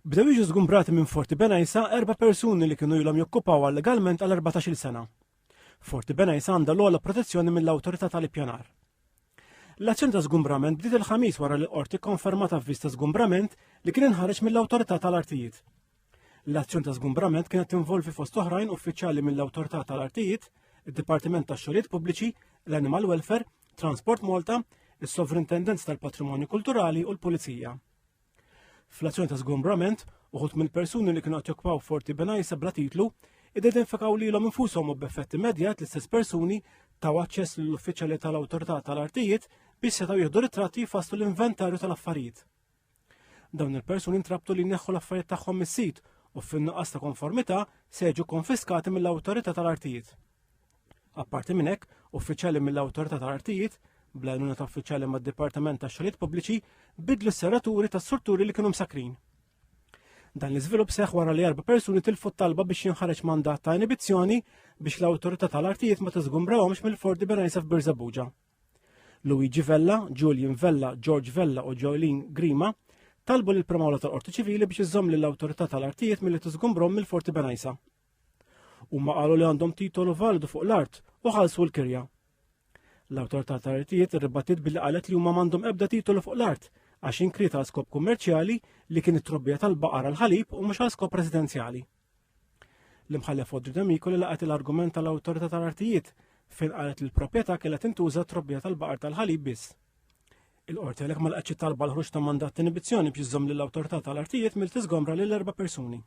Bdew jiġu żgumbrati minn Forti Benajsa erba' persuni li kienu ilhom jokkupaw allegalment għal 14-il sena. Forti Benajsa għandha l-ogħla protezzjoni mill-Awtorità tal-Ippjanar. L-azzjoni ta' żgumbrament bdiet il-Ħamis wara li l-qorti kkonfermat avviż ta' żgumbrament li kien inħareġ mill-Awtorità tal-Artijiet. L-azzjoni ta' żgumbrament kienet tinvolvi fost oħrajn uffiċjali mill-Awtorità tal-Artijiet, id-Dipartiment tax-Xogħlijiet Pubbliċi, l-Animal Welfare, Transport Malta, is-Sovrintendenza tal-Patrimonju Kulturali u l-Pulizija. Fl-azzjoni ta' żgumbrament, uħud mill-persuni li kienu qed jokkupaw Forti Benajsa bla titlu identifikaw lilhom infushom u b'effett immedjat l-istess persuni taw aċċess lill-uffiċjali tal-Awtorità tal-Artijiet biex setgħu jieħdu ritratti jfasslu l-inventarju tal-affarijiet. Dawn il-persuni ntrabtu li jneħħu l-affarijiet tagħhom mis-sit u fin-nuqqas ta' konformità se jiġu konfiskati mill-Awtorità tal-Artijiet. Apparti minn hekk, uffiċjali mill-Awtorità tal-Artijiet, bl-għajnuna ta' uffiċjali mad-Dipartiment tax-Xogħlijiet Pubbliċi, bidlu s-serraturi tas-strutturi li kienu msakrin. Dan l-iżvilupp seħ wara li erba' persuni tilfu talba biex jinħareġ mandat ta' inibizzjoni biex l-awtorità tal-artijiet ma tiżgumbrawhomx mill-Forti Benajsa f'Birżebbuġa. Luigi Vella, Julian Vella, George Vella u Jolene Grima talbu lill Prim Awla tal-Qorti Ċivili biex iżżomm lill-Awtorità tal-Artijiet milli tiżgumbrom mill-Forti Benajsa. Huma qalu li għandhom titolu validu fuq l-art u ħallsu l-kirja. L-Awtorità tal-Artijiet irribattiet billi qalet li huma m'għandhom ebda titolu fuq l-art għax inkriet għal skop kummerċjali li kien it-trobbija tal-baqar għal ħalib u mhux għal skop residenzjali. L-imħallef Audrey D'Amico li laqgħet l-argument tal-Awtorità tal-Artijiet fejn qalet li l-proprjetà kellha tintuża trobbija tal-baqar tal-ħalib biss. Il-qorti għalhekk ma laqgħetx it-talba l-ħruġ ta' mandat ta' inibizzjoni biex iżżomm lill-Awtorità tal-Artijiet mill tiżgombra lil erba' persuni.